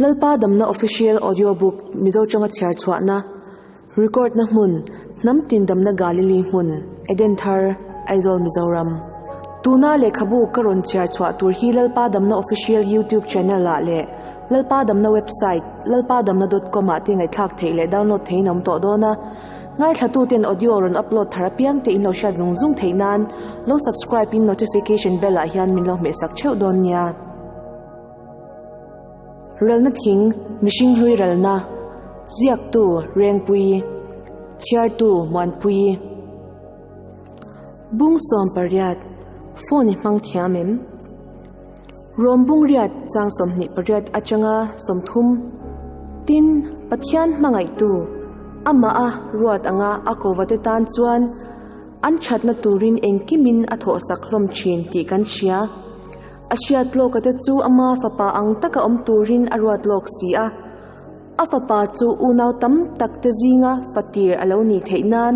Lalpa Damna Official Audio Book Mizo tanga chhiar chhuahna Record na hmun Hnam tin damna Galili hmun Eden Thar Aizawl Mizoram Tuna lehkhabu ka rawn chhiar chhuah tur hi Lalpa Damna Official YouTube Channel ah leh Lalpa Damna Website lalpadamna dot com ah te ngaihthlak theih leh download theihin a awm tawh dawn a. Ngaithlatuten audio rawn upload thar apiang te in lo hriat zung zung theih nan lo subscribe in notification bell ah hian min lo hmehsak theuh dawn nia. Ralna thing, mihring hlui ralna, ziaktu Rengpuii, chhiartu Muanpuii. Bung 18, Phone i hmang thiam em? Rom bung riat chang 28 atanga 30. Tin, Pathian hmangaihtu, amah a ruat anga a kovate tan chuan an thatna turin engkimin a thawhsak hlawm thin tih kan hria. A hriat lawka te chu ama fapa ang taka awm turin a ruat lawk si a. A fapa chu unau tam tak te zinga fatir a lo nih theih nan.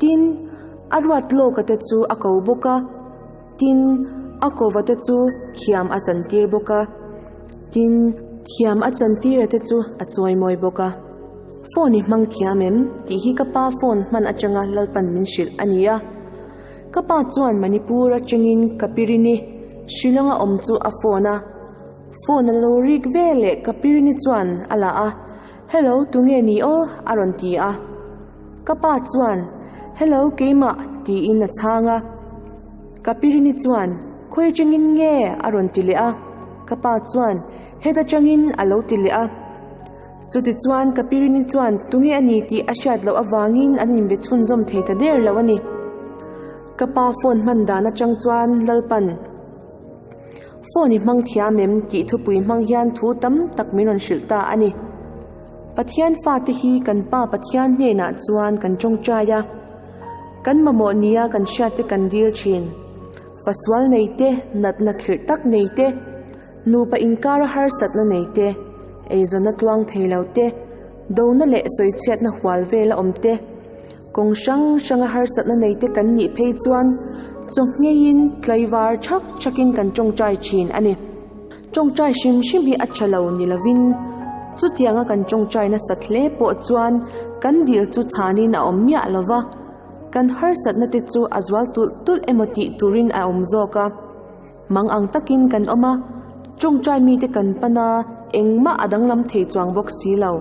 Tin, a ruat lawka te chu a ko bawk a. Tin, a kova te chu thiam a chantir bawk a. Tin, thiam a chantira te chu a chawimawi bawk a. Phone i hmang thiam em? tih hi ka pa phone hman atanga Lalpan min hrilh a ni a. Ka pa chuan Manipur atangin Kapirini, Shillong a awm chu a phone a. Phone a lo rik veleh Kapirini chuan a la a, Hello, tunge ni aw? a rawn ti a. Ka pa chuan, Hello, keimah, tiin a chhang a. Kapirini chuan, Khawi atangin nge? a rawn ti leh a. Ka pa chuan, Heta tangin, a lo ti leh a. Chutichuan, Kapirini chuan tunge a ni tih a hriat loh avangin an inbe chhunzawm thei ta der lo a ni. Ka pa phone hman dan atang chuan Lalpan, Phone i hmang thiam em? tih thupui hmang hian thu tam tak min rawn hrilh ta a ni. Pathian fate hi kan Pa Pathian hnenah chuan kan tawngtai a, kan mamawh nia kan hriatte kan dil thin. Fasual nei te, natna khirh tak nei te, Nupa inkara harsatna nei te, eizawnna tluang thei lo te, dona leh sawichhiatna hual vela awm te, kawng hrang hranga harsatna nei te kan nih phei chuan chaw ngheiin tlaivar thak thakin kan tawngtai thin a ni. Tawngtai hrim hrim hi a tha lo ni lovin chutianga kan tawngtai nasat hle pawh chuan kan dil chu chhanin a awm miah lo va, kan harsatna te chu a zual tulh tulh emaw tih turin a awm zawk a. Mang ang takin kan awm a, tawngtai mite kan pan a, engmah a danglam thei chuang bawk si lo.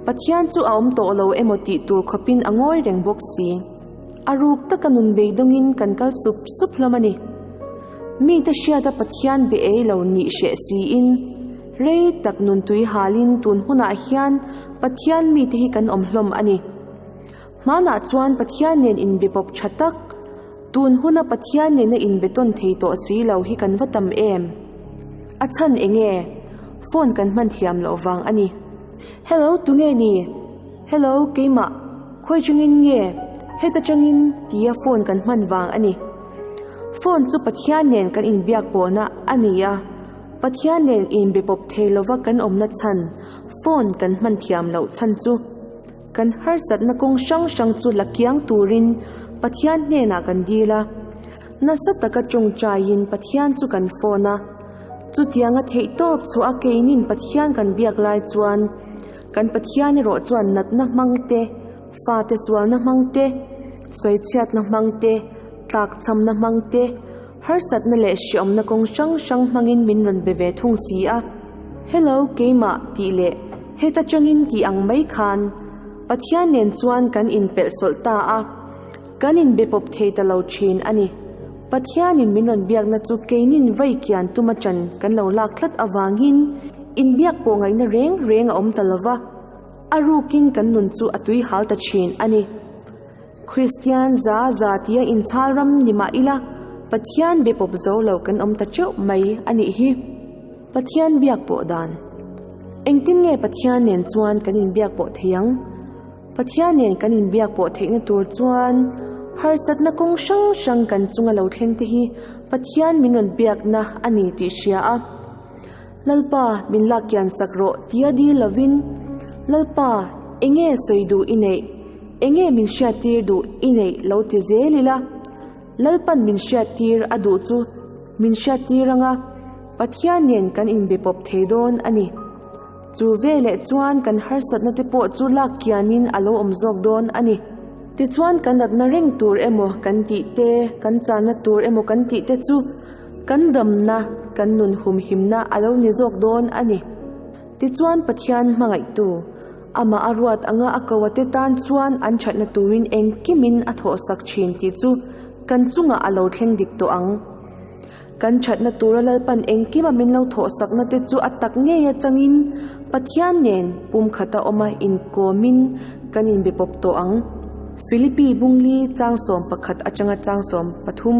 Pathian chu a awm tawh lo emaw tih tur khawpin a ngawi reng bawk si. A ruk taka nun beidawngin kan kal sup sup hlawm a ni. Mite hriata Pathian be ei lo nih hreh siin, rei tak nun tui halin tun hunah hian Pathian mite hi kan awm hlawm a ni. Hmanah chuan Pathian nen inbe pawp tha tak, Tun huna Pathian nena inbetawn thei tawh si lo hi kan va tam em? A chhan enge? Phone kan hman thiam loh vang a ni. Hello, tunge ni? Hello, keimah. Khawi chungin nge? Heta tangin tia phone kan hman vang a ni. Phone chu Pathian nen kan inbiak pawhna a ni a, Pathian nen inbe pawp thei lova kan awmna chhan phone kan hman thiam loh chhan chu. Kan harsatna kawng hrang hrang chu la kiang turin Pathian hnenah kan dil a. Nasa taka tawngtaiin Pathian chu kan phone a. Chutianga theihtawp chhuah a keinin Pathian kan biak lai chuan kan Pathian erawh chuan natna hmang te, fate sualna hmang te, sawichhiatna hmang te, tlakchhamna hmang te, harsatna leh hriawmna kawng hrang hrang hmangin min rawn be ve thung si a. Hello, keimah tih leh heta tangin tih ang mai khan Pathian nen chuan kan inpelh sawlh ta a, kan inbe pawp thei ta lo thin a ni. Pathianin min rawn biakna chu keinin vei kian tuma ṭan kan lo lak tlat avangin inbiak pawh ngaihna reng reng a awm ta lo va, a rukin kan nun chu a tui hal ta thin a ni. Kristian za za tia inchhal ram ni mah ila, Pathian be pawp zo lo kan awm ta teuh mai a nih hi. Pathian biak pawh dan. Engtin nge Pathian nen chuan kan inbiak pawh thei ang? Pathian nen kan inbiak pawh theihna tur chuan harsatna kawng hrang hrang kan chunga lo thleng te hi Pathian min rawn biakna a ni tih hria a. Lalpa min lak kian sak rawh tia dil lovin, Lalpa enge sawi duh i neih? Enge min hriattir duh i neih lo ti zel ila? Lalpan min hriattir a duh chu min hriattir anga Pathian nen kan inbe pawp thei dawn a ni. Chu veleh chuan kan harsatna te pawh chu lak kianin a lo awm zawk dawn a ni. Tichuan kan natna reng tur emaw kan tih te, kan channa tur emaw kan tih te chu kan damna, kan nun humhimna a lo ni zawk dawn a ni. Tichuan Pathian hmangaihtu, amah a ruat anga a ko ate tan chuan an thatna turin engkimin a thawhsak thin tih chu kan chungah a lo thleng dik tawh ang. Kan thatna tura Lalpan engkima min lo thawhsakna te chu a tak ngei atangin Pathian nen pumkhata awma inkawmin kan inbe pawp tawh ang. Philippi Bungli Changsawm pakhat atanga Changsawm pathum.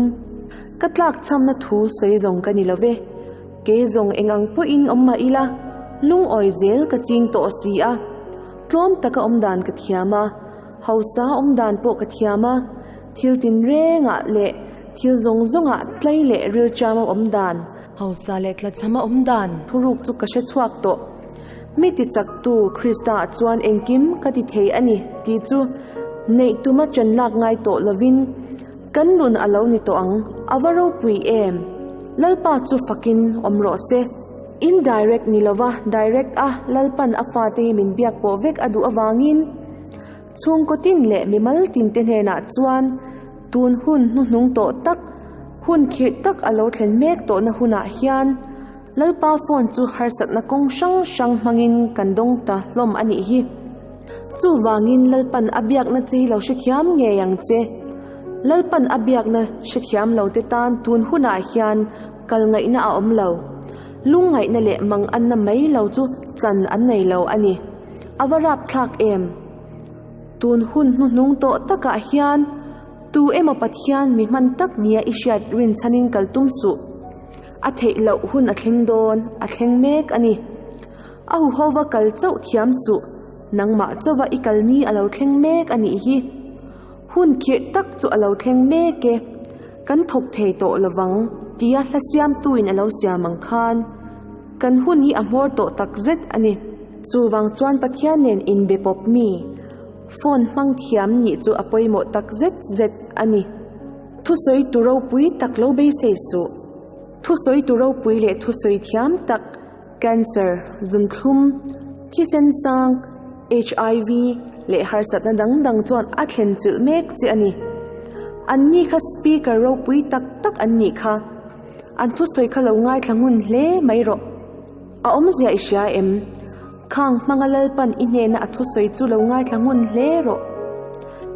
Ka tlakchhamna thu sawi zawng ka ni lo ve. Kei zawng eng ang pawhin awm mah ila, lungawi zel ka ching tawh si a. Tlawm taka awm dan ka thiam a, hausa awm dan pawh ka thiam a, thil tinrengah leh thil zawng zawngah tlai leh rilṭama awm dan, hausa leh tlachhama awm dan thuruk chu ka hre chhuak tawh. Mi tichaktu Krista-ah chuan engkim ka ti thei a ni tih chu neih tuma ṭan lak ngai tawh lovin, Kan nun a lo ni tawh ang, a va ropui em? Lalpa chu fakin awm rawh se. Indirect ni lova direct a Lalpan a fate hi min biak pawh vek a duh avangin chhungkaw tin leh mimal tinte hnenah chuan tun hun hnuhnung tawh tak, hun khirh tak a lo thlen mek tawhna hunah hian Lalpa phone chu harsatna kawng hrang hrang hmangin kan dawng ta hlawm a nih hi. Chuvangin Lalpan a biakna che hi lo hrethiam ngei ang che. Lalpan a biakna hrethiam lo te tan tun hunah hian kal ngaihna a awm lo. Lungngaihna leh manganna mai lo chu chan an nei lo a ni. A va rapthlak em? Tun hun hnuhnung tawh takah hian tu emaw Pathian mi hman tak nia i hriat rinchhanin kal tum suh. A theih loh hun a thleng dawn, a thleng mek a ni. A huhova kal chauh thiam suh, nangmah chauva i kal ni a lo thleng mek a nih hi. Hun khirh tak chu a lo thleng mek e, kan thawk thei tawh lovang tia hla siamtuin a lo siam ang khan kan hun hi a hmawr tawh tak zet a ni. Chuvang chuan Pathian nen inbe pawp mi, phone hmang thiam nih chu a pawimawh tak zet zet a ni. Thusawi tu ropui tak lo beisei suh. Thusawi tu ropui leh thusawi thiam tak Cancer, zunthlum, thisen sang, HIV leh harsatna dang dang chuan a thlen chilh mek che a ni. Anni kha speaker ropui tak tak an nih kha. An thusawi kha lo ngaithla ngun hle mai rawh. A awmzia i hria em? Khang hmanga Lalpan i hnena a thusawi chu lo ngaithla ngun hle rawh.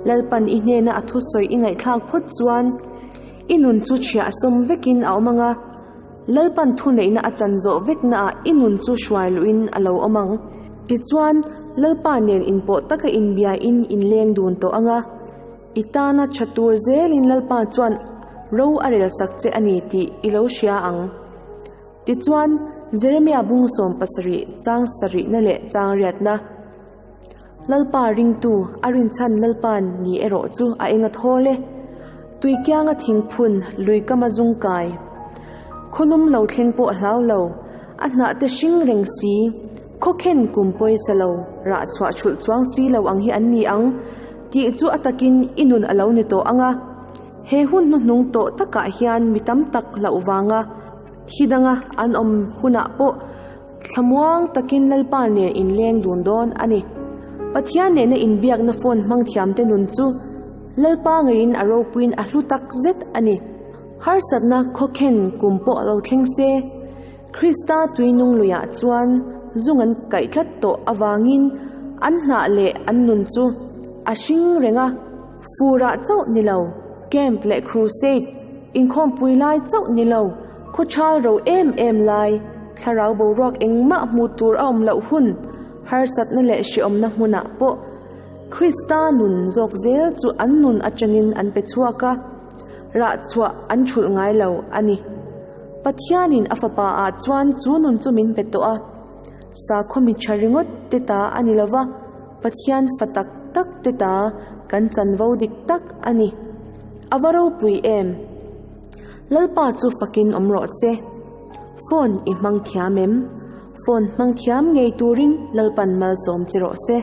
Lalpan i hnena a thusawi i ngaihthlak phawt chuan i nun chu chhiah sawm vekin a awm ang a. Lalpan thuneihna a chan zawh veknaah i nun chu hruai luhin a lo awm ang. Tichuan, Lalpa nen inpawh taka inbiain inleng dun tawh ang a, i tana tha tur zelin Lalpa chuan ro a relsak che a ni tih i lo hria ang. Tichuan, Jeremia bung 70 chang sarihna leh chang riatna. Lalpa ringtu a rinchhan Lalpa ni erawh chu a eng a thawl e. Tuikianga thingphun lui kama zung kai. Khawlum lo thleng pawh a hlau lo, a hnah te hring reng si, khawkhen kum pawisa lo, rah chhuah chhulh chuang si lo ang hi an ni ang tih chu a takin i nun a lo ni tawh ang a. He hun hnuhnung tawh takah hian mi tam tak hlauh vanga thi danga an awm hunah pawh Thlamuang takin Lalpa nen inleng dun dawn a ni. Pathian nena inbiakna phone hmang thiamte nun chu Lalpa ngeiin a ropuiin a hlu tak zet a ni. Harsatna khawkhen kum pawh lo thleng se, Krista tui nung luiah chuan zung an kaih tlat tawh avangin an hnah leh an nun chu a hring reng a, furah chauh ni lo, camp leh crusade inkhawmpui lai chauh ni lo, Khawchhal ro em em lai, thlarau boruak engmah hmuh tur a awm loh hun, harsatna leh hreawmna hmunah pawh Krista nun zawk zel chu an nun atangin an pe chhuak a, rah chhuah an thulh ngai lo a ni. Pathianin a fapa ah chuan chu nun chu min pe tawh a, sakhaw mi tha ringawt te ta a ni lova, Pathian fa tak tak te ta kan chanvo dik tak a ni. A va ropui em? Lalpa chu fakin awm rawh se. Phone i hmang thiam em? Phone hmang thiam ngei turin Lalpan malsawm che rawh se.